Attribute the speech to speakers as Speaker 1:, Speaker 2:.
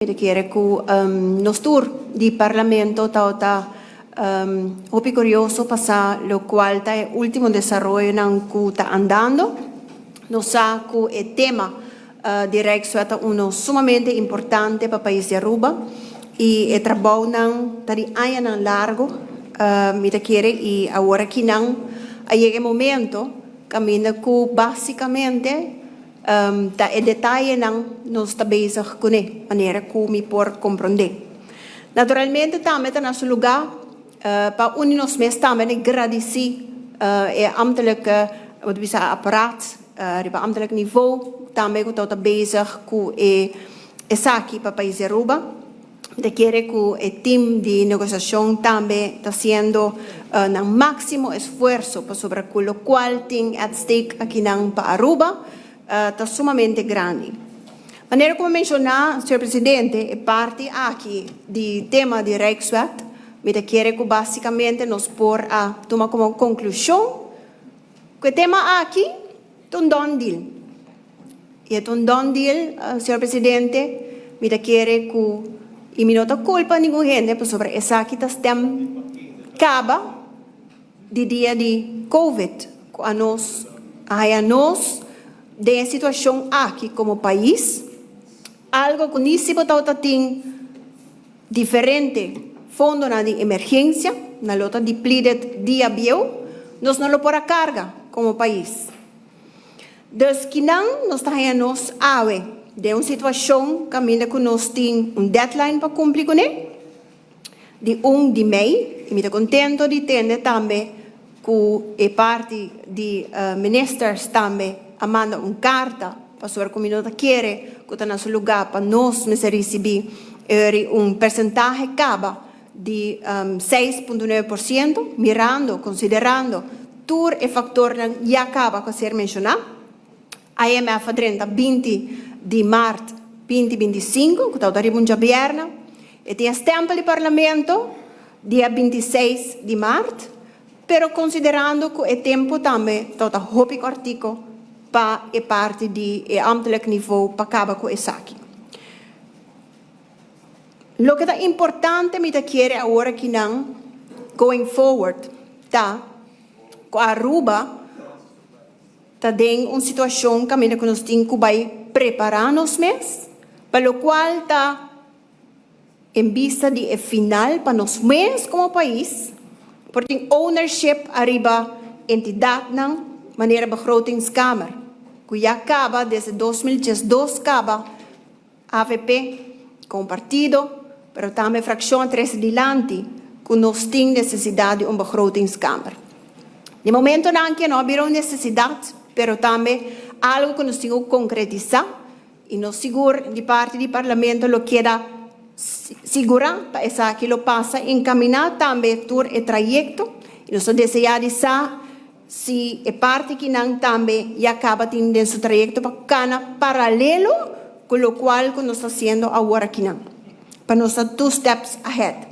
Speaker 1: Mi ta kere ku nos tur di Parlamento tabata hopi kurioso pa sa lokual ta e último desaroyonan ku ta andando. Nos sa ku e tema di Rijkswet ta uno sumamente importante pa pais di Aruba i e trabounan ta di añanan largu, mi ta kere, i awor akinan a yega e momento kaminda ku básikamente Ta e detayenan nos ta bezig kuné, manera ku mi por komprondé. Naturalmente tambe ta na su lugá pa uni nos mes tambe na gradisí e ambtelijk, bo ta bisa aparaat riba ambtelijk nivo tambe ku tabata bezig ku e esaki pa pais di Aruba. Mi ta kere ku e tim di negosiashon tambe ta hasiendo nan máksimo esfuerso pasobra ku lokual tin at stake akinan pa Aruba ta sumamente grandi. Manera ku mi menshoná, señor presidente, e parti aki di tema di Rijkswet, mi ta kere ku básikamente nos por a tuma komo konklushon ku e tema aki ta un done deal. I e ta un done deal, señor presidente, mi ta kere ku, i mi no ta kulpa ningun hende pasobra esaki ta stem kaba di dia di covid ku a nos a haya nos den e situashon aki komo pais, algo ku ni si bo tabata tin diferente fondonan di emergensia, nan lo ta depleted dia bieu, nos no lo por a karga komo pais. Dus kinan nos ta haña nos awe den un situashon kaminda ku nos tin un deadline pa kumpli kuné di un di mei i mi ta kontento di tende tambe ku e parti di ministers tambe a manda un karta pasobra ku mi no ta kere ku ta na su lugá pa nos mester risibí eri un persentahe kaba di 6,9%, mirando, konsiderando tur e faktornan ya kaba ku a ser menshoná. IMF a drenta 20 di mart 2025, ku tabata riba un djabièrnè. E tin e stèmpel di Parlamento dia 26 di mart, pero konsiderando ku e tempu tambe tabata hopi kòrtiku pa e parti di e ambtelijk nivo pa kaba ku esaki. Loke ta importante mi ta kere awor akinan going forward ta ku Aruba ta den un situashon kaminda ku nos tin ku bai prepará nos mes pa lokual ta en bista di e final pa nos mes komo pais por tin ownership ariba entidatnan manera Begrotingskamer ku ya kaba desde 2012 kaba. Avp komo partido, pero tambe frakshon a trese dilanti ku nos tin nesesidat di un begrotingskamer. Di momentonan ke no a bira un nesesidat, pero tambe algu ku nos tin ku konkretisá i nos sigur di parti di Parlamento lo keda sigurá pa esaki lo pasa enkaminá tambe tur e trayekto i nos ta deseá di sa Si e parti kinan tambe ya caba tin den su trayecto pa cana paralelo cu locual cu nos ta haciendo awor akinan, pa nos ta two steps ahead.